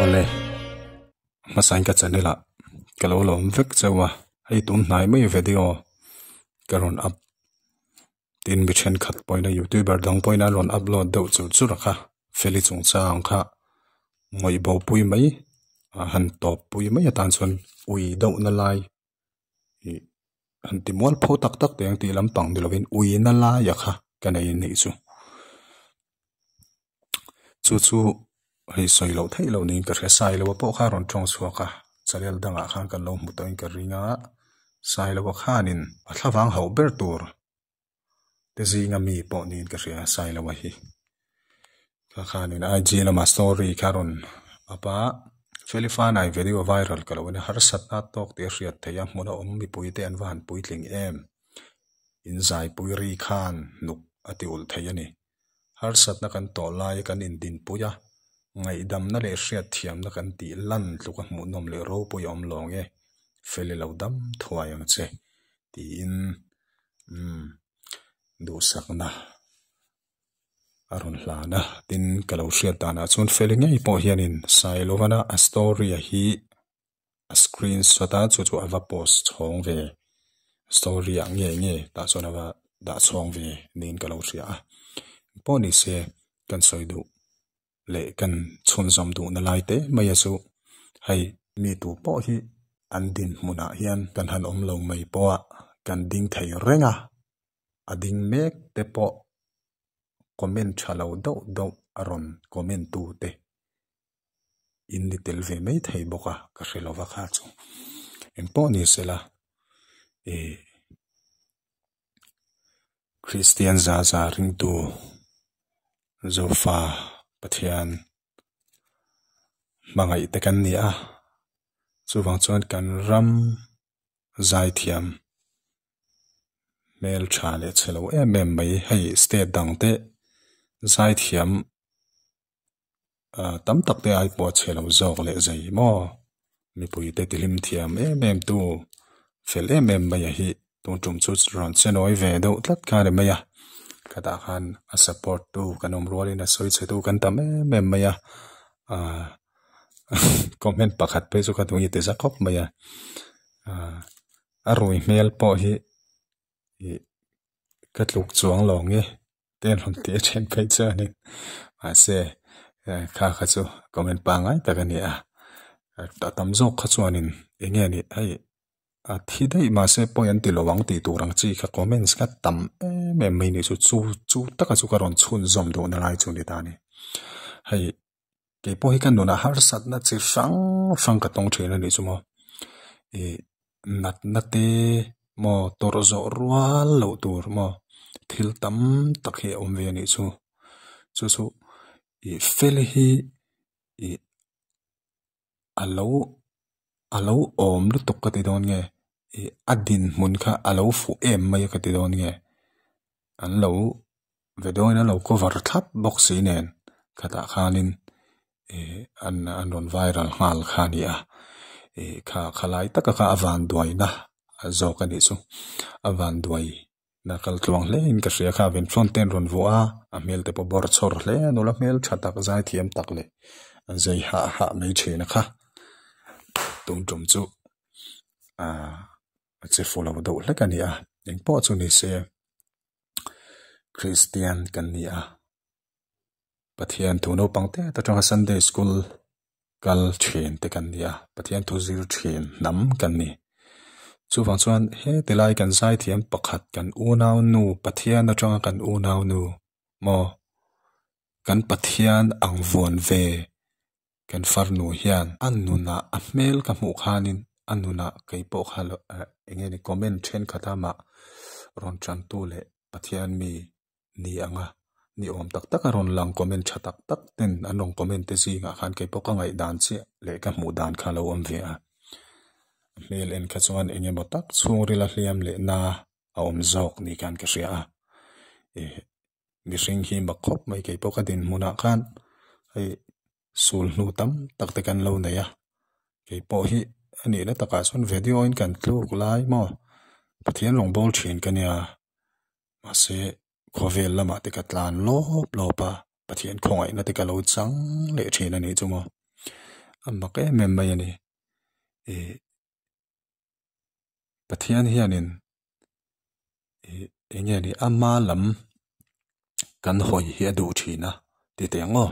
Awle, hmasain ka channel ah ka lo lawm vek chauh a, hei tun hnai mai video ka rawn up tin mi thenkhat pawhin a youtuber dang pawhin an rawn upload deuh chur chur a kha Feli chungchang kha ngawih bo pui mai a han tawp pui mai atan chuan ui deuh na lai ih han ti mual pho tak tak teh ang tih lampang ni lovin ui na laia kha ka nei a nih chu. Chu chu hei sawi loh theih loh niin ka hria Sailoa pawh kha a rawn tawng chhuak a channel dangah khan kan lo hmu tawhin ka ring a Sailoa khanin a thlavang hauh ber tur te zinga mi pawh niin ka hria Sailoa hi kha khanin IG lama story kha a rawn up a Felifanai video viral ka lo en a harsatna tawk tih a hriat theih a hmun a awm mipui te an va han puitling em inzaipui ri khan nuk a ti ulh thei a ni. Harsatna kan tawh laia kan indinpui a, ngaihdamna leh hriatthiamna kan tih lan tluk a hmuhnawm leh ropui a awm lawng e, fel i lo dam thuai ang che, tiin umm duhsakna a rawn hlan a. Tin, ka lo hriat danah chuan fel ngei pawh hianin Sailovana a story-a hi a screenshot a chu chu a va post chhawng ve story ah nge nge tah chuan a va dah chhawng ve niin ka lo hria a pawh ni se kan sawi duh leh kan chhunzawm duh na lai te mai a chu hei mi tu pawh hi an dinhmun ah hian kan han awm lo mai pawh a kan ding thei reng a a ding mek te pawh comment tha lo deuh deuh a rawn comment tu te. In ni tel ve mai thei bawk a ka hre lova kha chu engpawh ni sela ih Kristian za za ringtu Zofa Pathian hmangaih te kan ni a chuvang chuan kan ram zaithiam hmeltha leh chhe lo em em mai hei state dang te zaithiam. Tam tak te ai pawh a chhe lo zawk leh zei maw mipui te tihlim thiam em em tu fel em em mai a hi tun tum chu rawn che nawi ve deuh tlat kha a ni mai a khatah khan a support tu kan awm rualin a sawi chhe tu kan tam em em mai a ahh comment pakhat phei chu ka duh nge ti za khawp mai a ahh a rui hmel pawh hi ih ka tluk chuang lo nge. Te an rawn ti a then phei chuanin mahse kha kha chu comment pangngai tak a ni a a tam zawk kha chuanin eng nge ni hei a thi daih mahse pawi an ti lo ang tih tur ang chi kha comments kha tam em em mai ni chu chu chu taka chu ka rawn chhunzawm duhna lai chu a ni ta a ni hei kei pawh hi ka nunah harsatna chi hrang hrang ka tawng thin a nih chu maw ih natna te maw tawrh zawh rual loh tur maw thil tam tak hi a awm ve a nih chu chu chu ih fel hi ih a lo a lo awm lutuk ka ti dawn nge ih a dinhmun kha a lo fuh em mai ka ti dawn nge an lo. Video in a lo cover thlap bawk si nen khatah khanin ih an an rawn viral nghal kha a ni a ih kha khalai taka kha a vanduaina a zawk a nih chu a vanduaina kal tluang hle in ka hria kha venflon te an rawn vuah a a hmel te pawh bawr chhawr hle a nula hmel tha tak zai thiam tak leh a zei hah hah mai thin a kha tun tum chu ahh a che fu lo deuh hlek a ni a engpawh chu ni se. Kristian kan ni a, Pathian thu naupang te atanga Sunday school kal thin te kan ni a, Pathian thu zir thin hnam kan ni. Chuvang chuan heti lai kan zaithiam pakhat kan unau nu Pathian atanga kan unau nu maw kan Pathian ang vuan ve kan farnu hian a nunah a hmel ka hmuh khanin a nunah kei pawh kha lo eh eng nge ni comment thenkhat a mah rawn tantu leh Pathian mi ni anga ni awm tak tak a rawn lang comment tha tak tak ten an rawn comment te zingah khan kei pawh ka ngaihdan chiah leh ka hmuh dan kha a lo awm ve a, a hmel en kha chuan eng emaw tak chhungril a hliam leh na a awm zawk ni khan ka hria a eh. Mihring hi mak khawp mai kei pawh ka dinhmunah khan hei sul hnu tam tak te kan lo nei a kei pawh hi a nihna takah chuan video in kan tluk lai maw Pathian rawn bawl thin ka nia mahse khawvel lamah te ka tlan lawp lawp a Pathian khawngaihna te ka lo chang leh thin a nih chu maw. A mak em em mai a ni. Ih Pathian hianin ih eng nge ni ama lam kan hawi hi a duh thin a ti teh ang aw.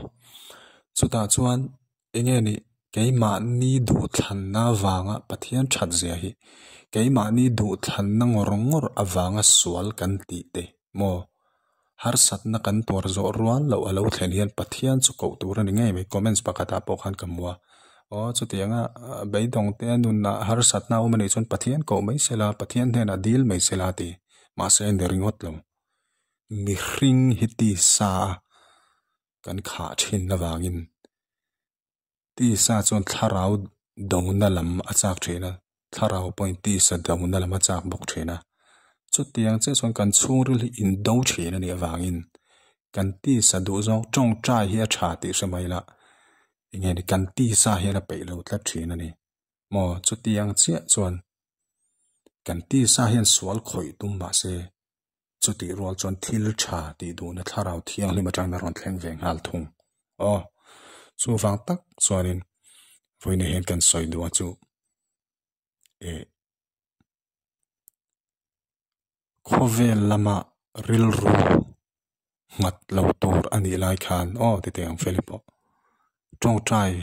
Chutah chuan eng nge ni keimahni duhthlanna avanga Pathian that zia hi keimahni duhthlanna ngawr ngawr avanga sual kan tih te maw harsatna kan tuar zawh rual loh a lo thlen hian Pathian chu koh tur a ni ngei mai comments pakhatah pawh khan ka hmu a aw chutianga beidawng te nunah harsatna a awm a nih chuan Pathian koh mai se la Pathian hnenah dil mai se la a ti mahse ni ringawt lo mihring hi tisa a kan khah thin avangin tisa chuan thlarau dona lam a chak thin a thlarau pawhin tisa dona lam a chak bawk thin a chutiang chiah chuan kan chhungril hi indo thin a nih avangin kan tisa duh zawng tawngtai hi a tha tih hre mai la eng nge ni kan tisa hian a peih lo tlat thin a ni maw chutiang chiah chuan kan tisa hian sual khawih tum mahse Chutih rual chuan thil tha tih duhna thlarau thianghlim atangin a rawn thleng ve nghal thung. Aw, chuvang tak chuanin vawiinah hian kan sawi duh a chu eh khawvel lama rilru nghat lo tur a nih lai khan aw ti teh ang Philip pawh tawngtai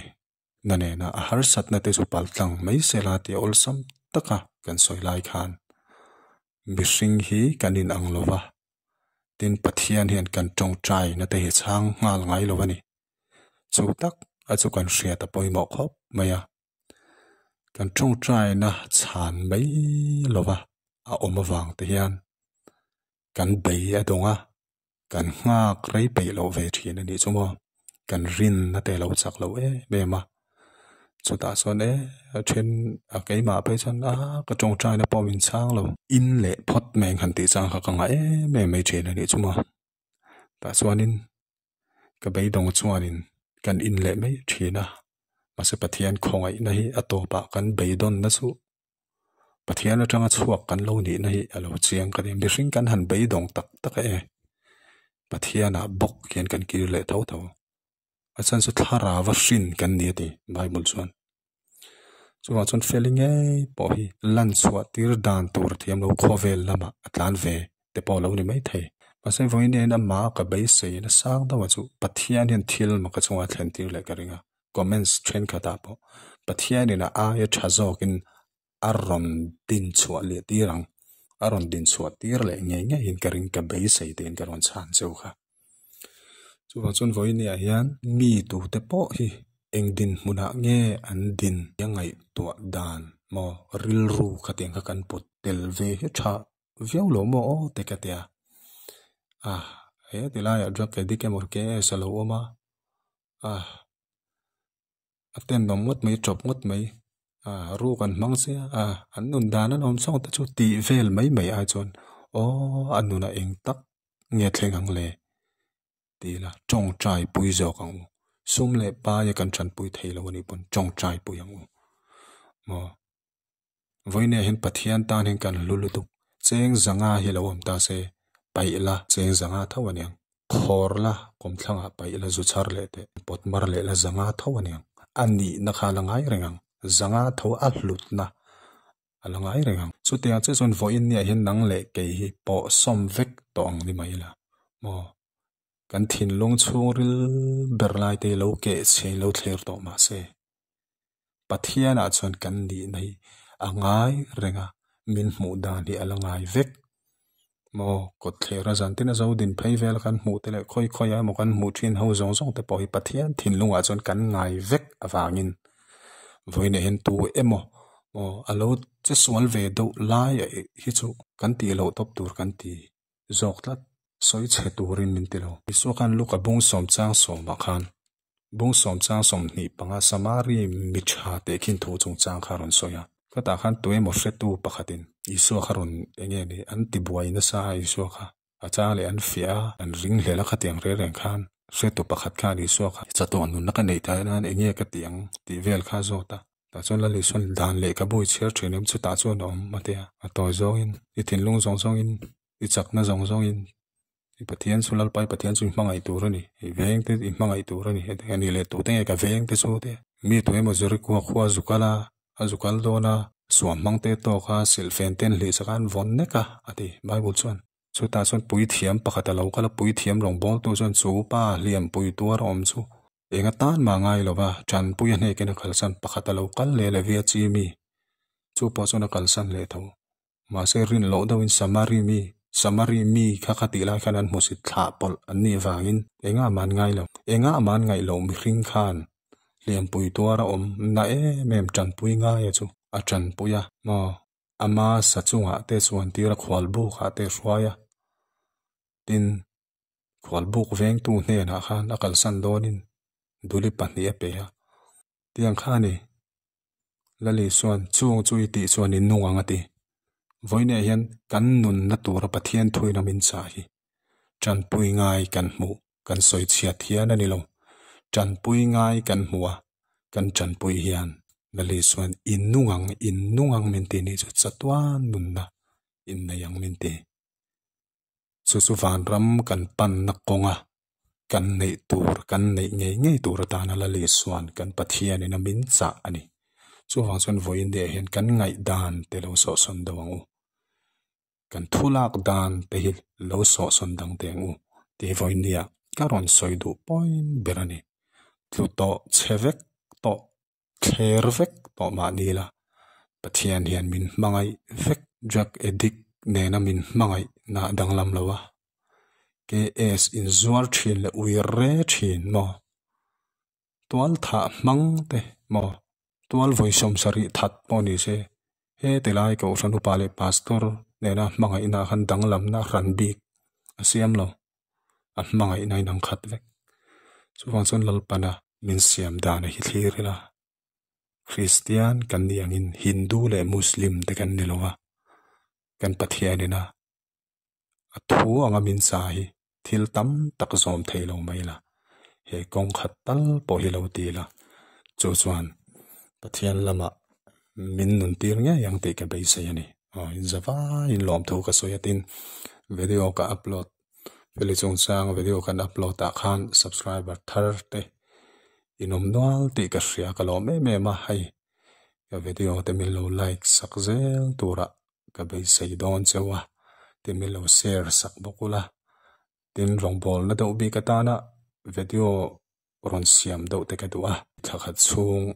na nena a harsatna te chu paltlang mai sela tih awlsam taka kan sawi lai khan mihring hi kan inang lo va, tin Pathian hian kan tawngtai na te hi chhang nghal ngai lo a ni. Chu tak a chu kan hriat a pawimawh khawp mai a, kan tawngtai na chhan mai lo va a awm avang te hian kan bei a dawng a, kan nghak rei peih loh ve thin a nih chu maw kan rinna te lo chak lo em em a chutah chuan e a then a keimah phei chuan a ka tawngtaina pawh min chhang lo in leh phawt mai ang han tih chang kha ka ngah em em mai thin a nih chu maw tah chuanin ka beidawng chuanin kan in leh mai thin a mahse Pathian khawngaihna hi a tawpah kan beidawnna chu. Pathian atanga chhuak kan lo nihna hi a lo chiang ka ni. Mihring kan han beidawng tak tak e. Pathianah bawk hian kan kir leh tho tho. A chhan chu thlarava hrin kan ni a ti Bible chuan. Chuvang chuan feli ngei pawh hi lan chhuah tir dan tur thiam lo khawvel lamah a tlan ve te pawh a lo ni mai thei. Mahse vawiin hian amah ka beisei nasang deuh a chu Pathian hian thil maka chungah a thlen tir leh ka ring a. Comments thenkhatah pawh Pathianin a aia tha zawkin a rawn din chhuah leh tir ang, a rawn din chhuah tir leh ngei ngeiin ka ring ka beisei tiin ka rawn chhan cheu kha. Chuvang chuan vawiiniah hian mi tute pawh hi eng dinhmunah nge an din a ngaihtuah dan maw rilru khatiang kha kan put tel ve hi tha viau lo maw aw te ka ti a, a he tilaiah drug addict emaw KS a lo awm a. Ah a tenawm ngawt mai tawp ngawt mai ah ruk an hmang sia ah an nun dan an awm chhawng te chu tih vel mai mai ai chuan aw a nunah eng tak nge thleng ang le tih ila tawngtai pui zawk ang u sum leh paia kan tanpui thei lo anih pawn tawngtai pui ang u maw. Vawiinah hian Pathian tan hian kan hlu lutuk. Cheng zanga hi lo awm ta se, paih la cheng zanga tho a niang. Khawr la kawmthlangah paih la zu chhar leh teh, pawt mar leh la zanga tho a niang. A nihna kha a la ngai reng ang. Zanga tho a hlutna a la ngai reng ang. Chutiang chiah chuan vawiinniah hian nang leh kei hi pawh sawm vek tawh ang ni mai la maw? Kan thinlung chhungril ber lai te hi lo keh chhe lo thler tawh mahse. Pathianah chuan kan nihna hi a ngai reng a, min hmuh dan hi a la ngai vek. Maw kawtthler a zan tin a zo din phei vel kan hmuh te leh khawi khawi ah emaw kan hmuh thin ho zawng zawng te pawh hi Pathian thinlungah chuan kan ngai vek avangin vawiinah hian tu emaw maw a lo che sual ve deuh lai hi chu kan tih loh tawp tur kan ti zawk tlat sawi chhe turin min ti lo. Isua khan Luka bung sawm chang sawmah khan bung sawm chang 25 Samari mi tha teh khin thu chungchang kha a rawn sawi a. Khatah khan tuemaw hretu pakhatin Isua kha rawn eng nge ni an ti buai nasa a Isua kha a chang leh an fiah a, an ring hlel a khatiang reng reng khan hretu pakhat khan Isua kha chatuah nunna ka neih theih nan eng nge ka tih ang tih vel kha a zawt a. Tah chuan Lal Isuan dan lehkhabu i chhiar thin em chutah chuan a awm a tia. A tawi zawngin i thinlung zawng zawngin i chakna zawng zawngin. I Pathian chu Lalpa i Pathian chu i hmangaih tur a ni. I vengte i hmangaih tur a ni. Heti a ni leh tute nge ka vengte chu te. Mi tu emaw Jeriko khua a zu kal a, a zu kal dawn a, suam hmang te tawk a, silhfen te an hlih sak a, an vawn nek a, a ti Bible chuan. Chutah chuan puithiam pakhat a lo kal a, puithiam rawngbawltu chuan chu pa hliampui tuar awm chu eng atan mah ngai lo va, tanpui a hnekin a kalsan pakhat a lo kal leh leh a chi mi chu pawh chuan a kalsan leh tho. Mahse rin loh deuhin Samari mi, Samari mi kha kha tih lai khan an hmusit thlah pawlh an nih vangin engah mah an ngai lo. Engah mah an ngaih loh mihring khan hliampui tuar a awm na em em tanpui ngaia chu a tanpui a maw? Ama sa chungah te chuan tir a khual bukah te hruai a, tin khual buk vengtu hnenah khan a kalsan dawnin duli pahnih a pe a. Tiang kha a ni. Lali chuan chung chu i tih chuan i nung ang a ti. Vawiinah hian kan nunna tura Pathian thuin a min chah hi tanpui ngai kan hmuh kan sawi chhiat hian a ni lo. Tanpui ngai kan hmuh a, kan tanpui hian Lali chuan i nung ang, i nung ang min ti nih chu chatuan nunna innei ang min ti. Chu chu vanram kan panna kawnga kan neih tur, kan neih ngei ngei tur atana Lali chuan kan Pathianin a min chah a ni. Chuvang chuan vawiin deuh hian kan ngaihdan te lo sawhsawn deuh ang u. Kan thulak dan te hi lo sawhsawn dang teh ang u tih vawiin nia ka rawn sawi duh point ber a ni. Tlu tawh chhe vek tawh thler vek tawh mahni la Pathian hian min hmangaih vek drug addict nena min hmangaih nah danglam lo a KS inzuar thin leh ui re thin maw tual thah hmang te maw tual vawi sawmsarih that pawh ni se he ti lai kohhran upa leh pastor nena hmangaihna khan danglamna hran bik a siam lo a hmangaihna in ang khat vek chuvang chuan Lalpana min siam dan a hi thlir ila Kristian kan nih angin Hindu leh Muslim te kan ni lo a kan Pathianina a thu anga min sa hi thil tam tak zawm thei lo mai la he kawng khat tal pawh hi lo ti la chu chuan Pathian lamah min nun tir ngei ang tih ka beisei a ni aw in za vaiin lawmthu ka sawi a tin video ka upload feli chungchang video kan upload ah khan subscriber thar te in awm nual tih ka hria ka lawm em em a hei ka video te min lo like sak zel turah ka beisei dawn cheu a tin min lo share sak bawk ula tin rawngbawlna deuh bik atana video rawn siam deuh te ka duh a thla khat chhung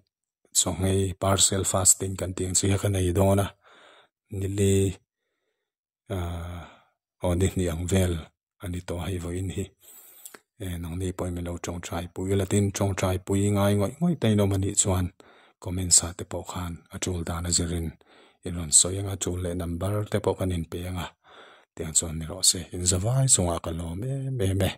chawnghei parcel fasting kan tih ang chi kha ka nei dawn a nili ahh aw ni hnih ang vel a ni tawh hei vawiin hi eh nangni pawhin min lo tawngtai pui la tin tawngtai pui ngai ngawih ngawih te in awm a nih chuan comments ah te pawh khan a tul dan a zirin in rawn sawi ang a tul leh number te pawh kan inpe ang a tiang chuan ni rawh se in zavai chungah ka lawm em em e.